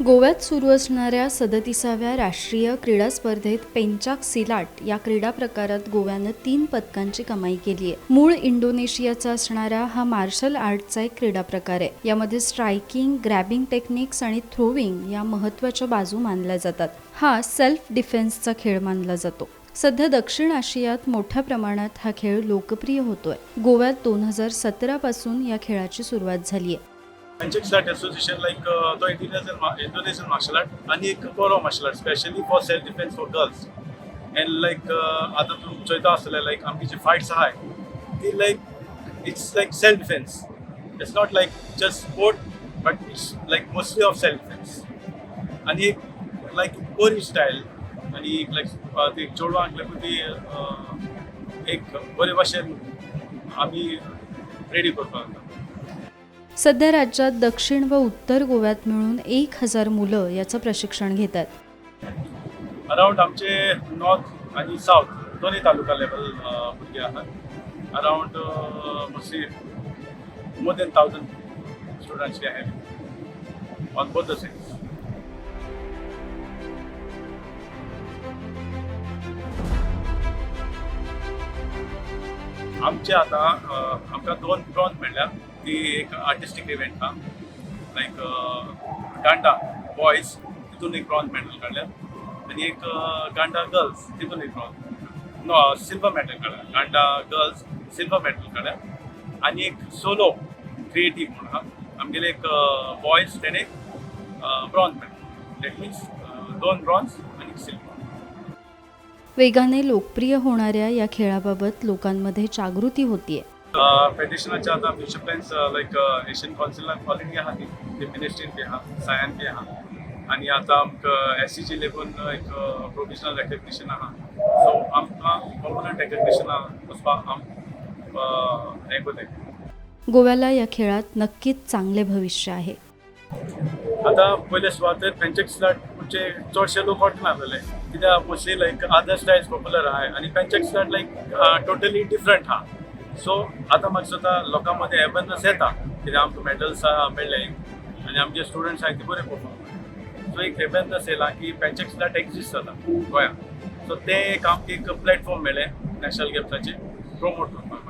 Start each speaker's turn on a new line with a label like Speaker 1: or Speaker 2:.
Speaker 1: गोव्यात सुरू असणाऱ्या 37व्या राष्ट्रीय क्रीडा स्पर्धेत पेंचाक सिलाट या क्रीडा प्रकारात गोव्यानं 3 पदकांची कमाई केली आहे. मूळ इंडोनेशियाचा असणारा हा मार्शल आर्टचा एक क्रीडा प्रकार आहे. यामध्ये स्ट्रायकिंग, ग्रॅबिंग टेक्निक्स आणि थ्रोविंग या महत्त्वाच्या बाजू मानल्या जातात. हा सेल्फ डिफेन्सचा खेळ मानला जातो. सध्या दक्षिण आशियात मोठ्या प्रमाणात हा खेळ लोकप्रिय होतोय. गोव्यात 2017 पासून या खेळाची सुरुवात झाली आहे.
Speaker 2: पेंचक सिलाट असोसिएशन लायक तो इंडोनेशियन मार्शल आर्ट आनी एक बरो martial art, specially for self defence for girls. And like आतां तूं चोयता आसतलें, लायक आमची जी फायट्स आहाय ती like it's like self defence. It's not like just sport, but it's like mostly of self defence. आनी एक लायक बरी स्टायल आनी एक लायक ती चेडवांक लागून ती एक बरे भाशेन आमी रेडी करपाक जाता.
Speaker 1: सध्या राज्यात दक्षिण व उत्तर गोव्यात मिळून 1000 मुलं याचं प्रशिक्षण घेतात.
Speaker 2: अरावंड आमचे नॉर्थ आणि साऊथ दोन्ही तालुका लेवल भुरगे आहात. Around mostly more than 1000 students we have on both the sides. आमचे आतां आमकां 2 ब्रॉन्ज मेळ्ळ्या. ती एक आर्टिस्टीक इव्हेंट आहा, लायक गांडा बॉयज, तितून एक ब्रॉन्ज मेडल काडल्या आनी एक गांडा गर्ल्स, तितून एक ब्रॉन्ज, नो, सिल्वर मेडल काडल्या. गांडा गर्ल्स सिल्वर मेडल काडल्या आनी एक सोलो क्रिएटीव म्हणून आहा आमगेले एक बॉयज, तेणे bronze medal. That means 2 bronze आनी एक सिल्वर.
Speaker 1: वेगाने लोकप्रिय होणाऱ्या या खेळाबाबत लोकांमध्ये जागृती होतीये.
Speaker 2: फेडरेशनाचे आतां फ्युचर प्लॅन्स लायक एशियन कावन्सिलान ऑलरेडी आहा, ती ती मिनिस्ट्रीन बी आहा, सायान बी आहा आनी आतां आमकां एसईजी लेगून एक प्रोविजनल रेकग्निशन आहा. सो आमकां पर्मनंट रेकग्निशन वचपाक आम हें कोताय.
Speaker 1: गोव्याला या खेळात नक्कीच चांगले भविष्य आहे.
Speaker 2: आतां पयले सुवातेर पेंचक सिलाट म्हणजे चडशे लोक वचनासले, कित्याक mostly like other styles popular आहाय आनी पेंचक सिलाट लायक टोटली डिफरंट आहा. सो आतां म्हाका दिसता लोकां मदीं अवेरनस येता, कित्याक आमकां मेडल्स मेळ्ळे आनी आमचे स्टुडंट्स आहाय ते बरे परफॉर्म. सो एक अवेरनस येयला की पेंचक सिलाट एक्झिस्ट जाता गोंयांत. सो तें एक आमकां एक प्लॅटफॉर्म मेळ्ळें नॅशनल गेम्साचेर प्रोमोट करपाक.